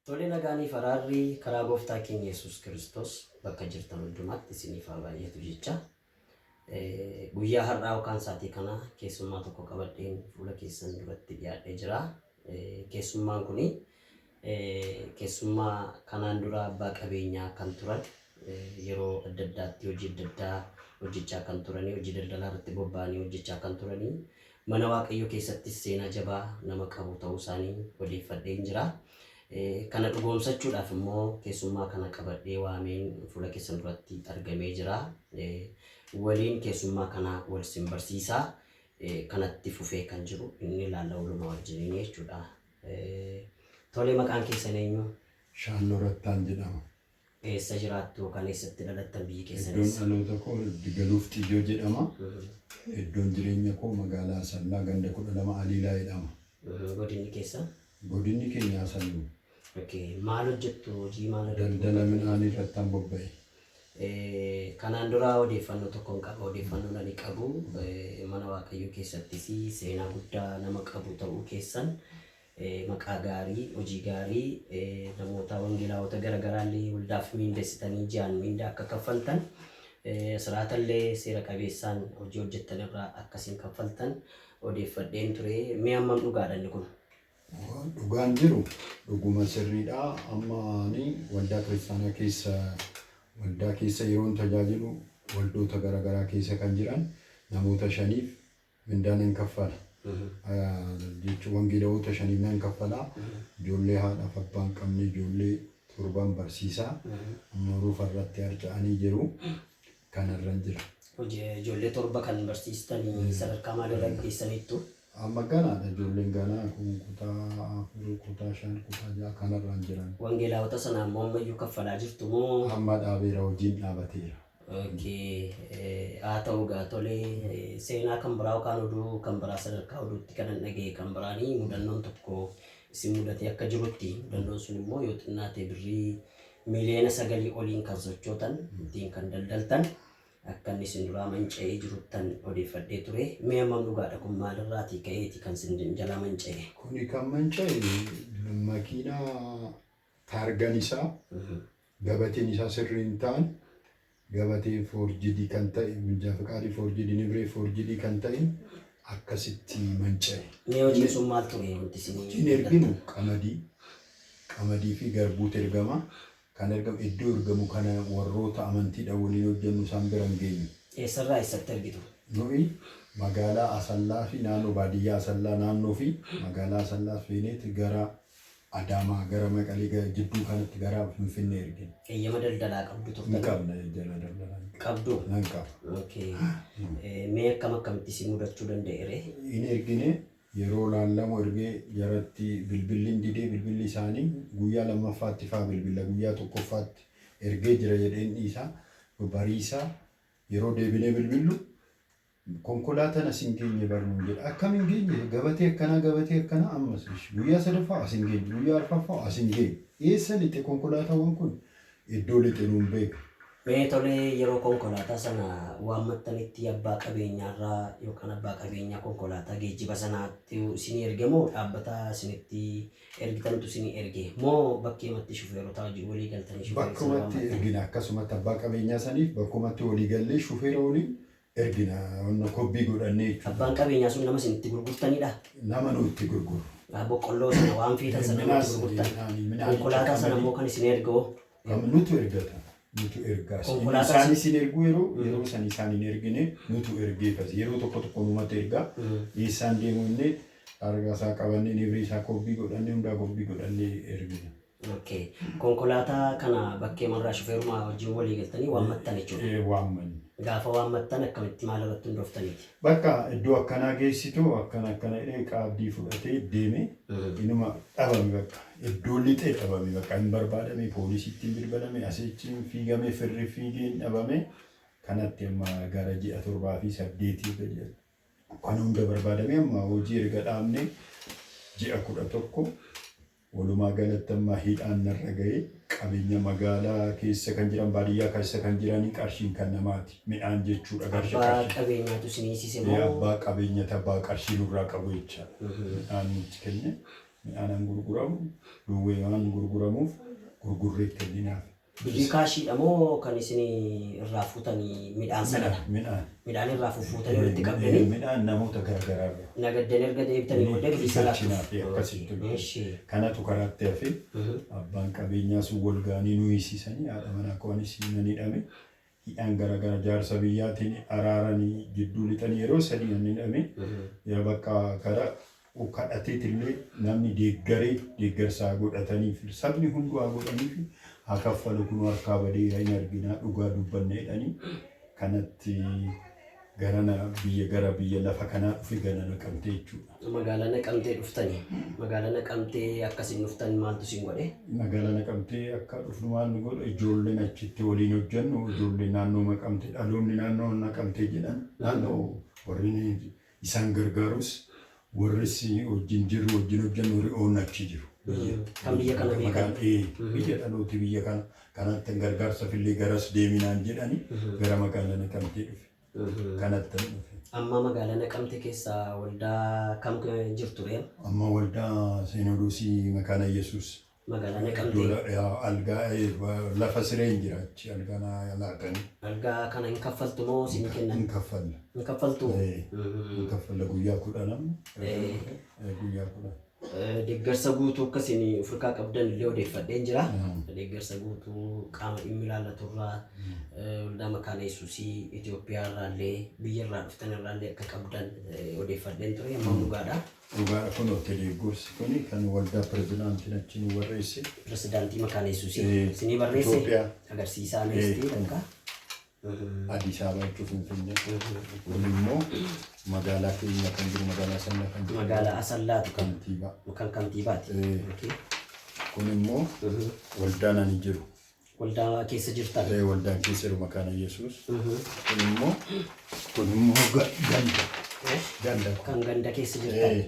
Tole nagaaniif araarri karaa gooftaa keenya Yesuus Kiristoos bakka jirtan hundumaatti isiniif haa baay'atu jecha. Guyyaa har'aa yookaan sa'aatii kana keessummaa tokko qabadheen fuula keessan duratti dhiyaadhee jira. Keessummaan kuni keessummaa kanaan dura abbaa qabeenyaa kan turan yeroo adda addaatti hojii adda addaa hojjechaa kan turanii hojii daldalaa irratti bobba'anii hojjechaa kan turanii mana Waaqayyoo keessattis seenaa jabaa nama qabu ta'uu isaanii odeeffadheen jira. Kana dhugoomsachuudhaaf immoo keessummaa kana qabadhee waameen fuula keessan duratti argamee jira. Waliin keessummaa kana wal sin barsiisaa. Kanatti fufee kan jiru inni ilaalla walumaa wajjiniin jechuudha. Tole maqaan keessan eenyu? Shaannoo Rattaan jedhama. Eessa jiraattu yookaan eessatti dhalattan biyyi keessan Iddoon eessa? dhaloota koo Galuuf Xiyyoo jedhama. Iddoon jireenya koo magaalaa Asallaa ganda 12 Aliilaa jedhama. Godinni keessan? Godinni keenya Asalluu. Okay. Maal hojjettu? Hojii maal irratti Daldala bobba'u? midhaanii irratti bobba'e. Kanaan dura odeeffannoo tokkoon qaba. Odeeffannoon ani qabu mana Waaqayyoo keessattis seenaa guddaa nama qabu ta'uu keessan maqaa gaarii, hojii gaarii namoota wangeelaawota garaagaraallee waldaaf miindessitanii ji'aan miindaa akka kaffaltan siraatallee seera qabeessaan hojii hojjettan irraa akkasiin kaffaltan odeeffadheen ture. Mee hammam dhugaadha inni kun? Dhugaan jiru dhuguma sirriidha. Amma ani waldaa kiristaanaa keessa waldaa keessa yeroon tajaajilu waldoota garaagaraa keessa kan jiran namoota shaniif mindaa nan kaffala. Jechuun wangeelawoota shaniif nan kaffala. Ijoollee haadhaaf abbaa hin qabne ijoollee torban barsiisaa. Amma ruufa irratti harca'anii jiru. Kanarran jira. Hojii ijoollee torba kan barsiistanii sadarkaa maalirra geessaniittu? Amma ganaadha ijoolleen ganaa kun kutaa 4, kutaa 5, kutaa 6 kanarraan jiran. Wangeelaawota sana ammoo ammayyuu kaffalaa jirtu moo? Amma dhaabeera hojiin dhaabateera. Okay. Haa ta'u gaa tole seenaa kan biraa yookaan oduu kan biraa sadarkaa oduutti kanan dhagaye kan biraanii mudannoon tokko isin mudatee akka jirutti mudannoon sun immoo yoo xinnaate birrii 9 miliyoona oliin kan sochootan ittiin kan daldaltan akka inni isin duraa manca'ee jiruttan odeeffadhee ture. Mee hammam dhugaadha kun maalirraatii ka'eeti kan isin jalaa manca'e? Kuni kan manca'e makiinaa taargan isaa gabateen isaa sirrii hin taane gabatee foorjidii kan ta'e minjaa fiqaadii foorjidii nibiree foorjidii kan ta'e akkasitti manca'e. Mee hojiin sun maal ture wanti isin Hojiin erginu qamadii fi garbuutu ergama. Kan ergamu iddoo ergamu kana warroota amantiidhaan waliin hojjennu isaan bira hin geenyu. Eessarraa eessatti ergitu? Nuyi magaalaa Asallaa fi naannoo baadiyyaa Asallaa naannoo fi magaalaa Asallaa Feeneet gara Adaamaa gara Maqalee gara jidduu kanatti gara Finfinnee ergina. Eeyyama daldalaa qabdu Hin turtanii? qabna jala daldalaa. Qabdu? Nan qaba. Okay. Mee akkam akkamitti isin mudachuu danda'e ree? Hin ergine yeroo laallamu ergee jaratti bilbilli hin didee bilbilli isaanii guyyaa lammaffaatti faa bilbila guyyaa tokkoffaatti ergee jira jedheen dhiisaa bariisaa yeroo deebinee bilbillu konkolaataan as hin geenye barnuun jedha. Akkam hin geenye gabatee akkanaa gabatee akkanaa ammas guyyaa sadaffaa as hin geenye guyyaa arfaffaa as hin geenye. Eessa lixe konkolaataawwan kun iddoo lixe nuun beeku. Mee tolee yeroo konkolaataa sana waammattanitti abbaa qabeenyaarraa yookaan abbaa qabeenyaa konkolaataa geejjiba sanaatti isinii erge moo dhaabbata isinitti ergitantu isinii erge moo bakkeematti shufeerotaa wajjin walii galtanii shufeera sana Bakkumatti waammattan? ergina akkasumatti abbaa qabeenyaa saniif bakkumatti walii gallee shufeera waliin ergina wanna kobbii godhannee jechuudha. Abbaan qabeenyaa sun nama isin itti gurgurtanidha? Nama nu itti gurguru. Boqqolloo sana waan feetan sana namatti gurgurtan. Konkolaataa sana immoo kan isin erge hoo? Nutu ergata. Nutu ergaas. Konkolaataa Isaan isin ergu yeroo yeroo san isaan hin ergine nutu ergeefas. Yeroo tokko tokko numatti ergaa. Eessaan deemu inni argaa isaa qabannee nibiree isaa kobbii godhannee hundaa kobbii godhannee ergina. Okay. Konkolaataa kana bakkee marraa shufeeruma wajjin walii galtanii waammattan jechuudha. Waammanni. Gaafa waammattan akkamitti maal irratti hundooftaniiti? Bakka iddoo akkanaa geessitu akkana akkana jedhee qaabdii fudhatee deeme inuma dhabame bakka iddoo lixee dhabame bakka hin barbaadame poolisiitti hin bilbilame asichi fiigame firri fiigee hin dhabame kanatti amma gara ji'a 7 fi 8 kan hunda barbaadame amma hojii erga dhaabne ji'a 11 walumaa galatti amma hidhaan narra ga'ee qabeenya magaalaa keessa kan jiran baadiyyaa keessa kan jiranii qarshiin kan namaati midhaan jechuudha qarshii Abbaa qarshii. qabeenyaatu isin hiisise moo? Abbaa qabeenya abbaa qarshii nurraa qabu jechaadha. Midhaan nutti kenne Midhaan hin gurguramu, duwwee waan gurguramuuf gurgurree kenninaaf. Birrii kaashiidha moo kan isin irraa fuutanii midhaan sanadha? Midhaan. Midhaan irraa fufuutanii walitti qabdanii Midhaan namoota garaagaraa irraa. nagaddanii erga deebitanii booddee birrii sana Galchinaaf akkasitti hojjetu. Eshi. Kanatu karaatti hafe abbaan qabeenyaa sun wal ga'anii nu hiisisanii haadha manaa koonis nan hidhame. Hidhaan garaagara jaarsa biyyaatiin araaranii jidduu lixanii yeroo 3 nan hidhame. Yaa bakka kara kadhateetillee namni deeggaree deeggarsaa godhataniif sabni hunduu haa godhaniif haa kaffalu kun harkaa badee hin arginaa dhugaa dubbanne jedhanii kanatti garana biyya gara biyya lafa kanaa dhufe gana Naqamtee jechuudha. Magaalaa Naqamtee dhuftanii. Magaalaa Naqamtee akkasin dhuftan maaltu isin godhe? Magaalaa Naqamtee akka dhufnu maal nu godhe ijoolleen achitti waliin hojjennu ijoolleen naannoo Naqamtee dhaloonni naannoo Naqamtee jedhan naannoo warri isaan gargaarus warris wajjin jirru wajjin hojjennu ri'oon achi jiru. Kan biyya kana beekan. Biyya dhalooti biyya kana kanatti gargaarsa fillee garas deeminaan jedhani gara magaalaa Naqamtee dhufe. Kanatti dhufe. Amma magaalaa Naqamtee keessa waldaa kam jirtu ree? Amma waldaa Seenodoosii Makaana Yesuus. Magaalaa Naqamtee. Algaa lafa sireen jira achi algaa naa laatanii. Algaa kana hin kaffaltu moo isin kennan? Hin kaffalla. Hin kaffaltu? Hin kaffalla guyyaa 10 amma. Guyyaa 10. Deeggarsa guutuu akkasiin ofirkaa qabdan illee odeeffadheen jira. Deeggarsa guutuu qaama dhimmi ilaallatu irraa waldaa Makaana Yesuusii Itoophiyaa irraa illee biyya irraa dhuftan irraa illee akka qabdan odeeffadheen ture. Amma dhugaadha. Dhugaadha kun deeggarsi kuni kan waldaa pirezidaantiin achi nu barreesse. Pirezidaantii Makaana Yesuusii isinii barreesse Itoophiyaa. agarsiisaa meestii takka. Addis Ababa jechuun Finfinnee. Kun immoo magaalaa keenya kan jiru magaalaa Asallaa kan jiru. Magaalaa Asallaatu kan Kantiibaa. kan kantiibaati. Kun immoo waldaan ani jiru. Waldaa keessa jirtan. Waldaan keessa jiru Makaana Yesuus. Kun immoo ganda. Ganda kun. Kan ganda keessa jirtan.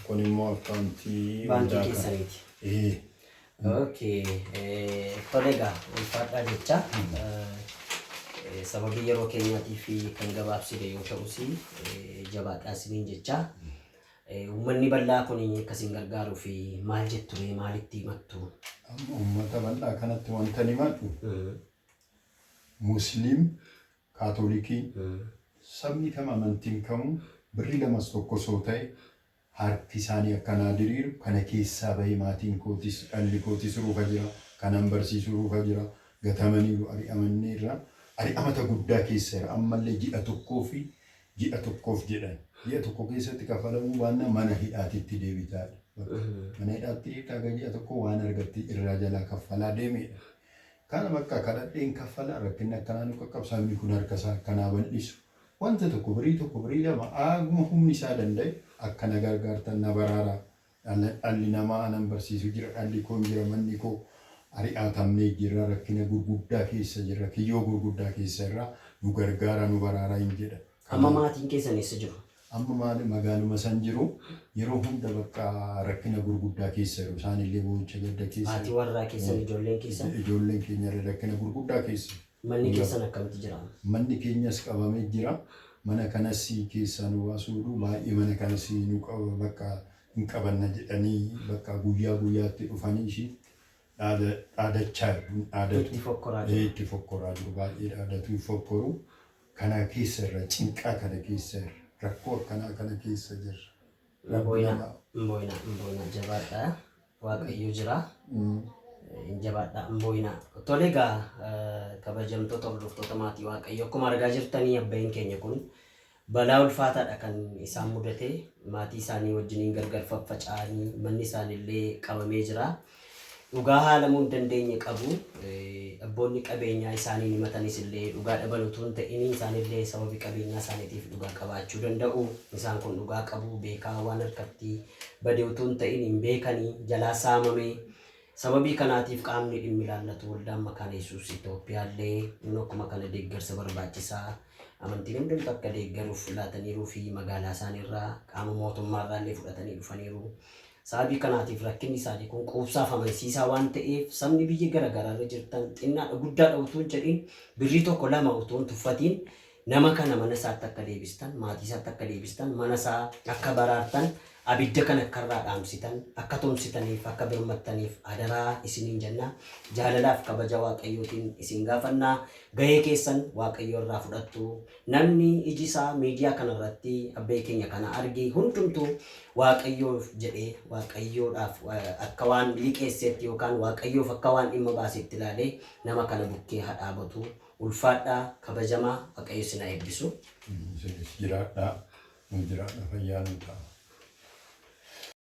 Kun immoo akkaawuntii Baankii keessaniiti. Okay. Tole egaa ulfaadhaa jecha sababii yeroo keenyaatii fi kan gabaabsine yoo ta'us jabaadhaa isiniin jecha. Uummanni bal'aa kun akkasiin gargaaruu fi maal jettu ree maalitti himattu? Amma uummata bal'aa kanatti wanta himadhu Musliim, Kaatolikii, sabni kam amantiin kamuu birrii lamas tokko osoo ta'e harki isaanii akkanaa diriiru kana keessaa bahee maatiin kootis dhalli kootis ruufa jira kanan barsiisu ruufa jira gatamaniiru ari'amanneerra ari'amata guddaa keessa jira ammallee ji'a tokkoo fi ji'a tokkoof jedhan ji'a tokko keessatti kafalamuu baannaan mana hidhaatitti deebitaadha. Mana hidhaatti deebitaa aga ji'a tokko waan argatte irraa jalaa kaffalaa deemedha. Kana bakka kadhadheen kaffalaa rakkinni akkanaa nu qaqqabu sabni kun harka isaa akkanaa bal'isu. Wanta tokko birii tokko birii lama aguma humni isaa danda'e akka na gargaartan na baraaraa. Dhalli namaa anan barsiisu jira dhalli koo jira manni koo ari'atamnee jira rakkina gurguddaa keessa jira kiyyoo gurguddaa keessa irraa nu gargaara nu baraaraa hin jedha. Amma maatiin keessan eessa jiru? Amma maali magaaluma san jiru yeroo hunda bakka rakkina gurguddaa keessa jiru isaanillee boo'icha gadda keessa Haati warraa keessan ijoolleen keessan ijoolleen keenya rakkina gurguddaa keessa. Manni keessan akkamitti jira? Manni keenyas qabamee jira. Mana kanas keessaa nu baasuu baay'ee mana kanas nu qaba bakka hin qabanna jedhanii bakka guyyaa guyyaatti dhufanii ishii dhaadachaa jiru. Itti fokkoraa jiru. Itti fokkoraa jiru baay'ee dhaadatu fokkoru. Kana keessa irra cinqaa kana keessa irra rakkoo akkanaa kana keessa jirra. Mbooyina mbooyina mbooyina jabaadhaa Waaqayyo jira. Jabaadhaa mbooyina. Tole egaa kabajamtoota hordoftoota maatii Waaqayyo akkuma argaa jirtanii abbaan keenya kun balaa ulfaataadha kan isaan mudate maatii isaanii wajjiniin gargar faffaca'anii manni isaaniillee qabamee jira. Dhugaa haalamuu hin dandeenye qabu. Abboonni qabeenyaa isaanii himatanis illee dhugaa dhaban utuu hin ta'in isaanillee sababii qabeenyaa isaaniitiif dhugaa qabaachuu danda'u. Isaan kun dhugaa qabu beekaa waan harkatti bade utuu hin ta'in hin beekanii jalaa saamame. Sababii kanaatiif qaamni dhimmi ilaallatu waldaan Makaana Yesuus Itoophiyaallee inni akkuma kana deeggarsa barbaachisaa amantiin hundumtu akka deeggaruuf laataniiruu fi magaalaa isaaniirraa qaama mootummaarraa illee fudhatanii dhufaniiru. Sababii kanaatiif rakkinni isaanii kun quubsaaf amansiisaa waan ta'eef sabni biyya garaagaraa irra jirtan xinnaadha guddaadha utuu hin jedhin birrii tokko lama utuu hin tuffatiin nama kana mana isaatti akka deebistan maatii isaatti akka deebistan mana isaa akka baraartan Abidda kana akka irraa dhaamsitan, akka tumsitaniif, akka birmattaniif adaraa isiniin jenna. Jaalalaaf kabaja Waaqayyootiin isin gaafanna. Gahee keessan Waaqayyo irraa fudhattu. Namni iji isaa miidiyaa kana irratti abbee keenya kana arge hundumtuu Waaqayyoof jedhee Waaqayyoodhaaf akka waan liqeesseetti yookaan Waaqayyoof akka waan dhimma baasetti ilaalee nama kana bukkee haa dhaabatu. Ulfaadhaa, kabajamaa, Waaqayyo isin haa eebbisu. Isinis jiraadhaa, nu jiraadha, fayyaa nu ta'a.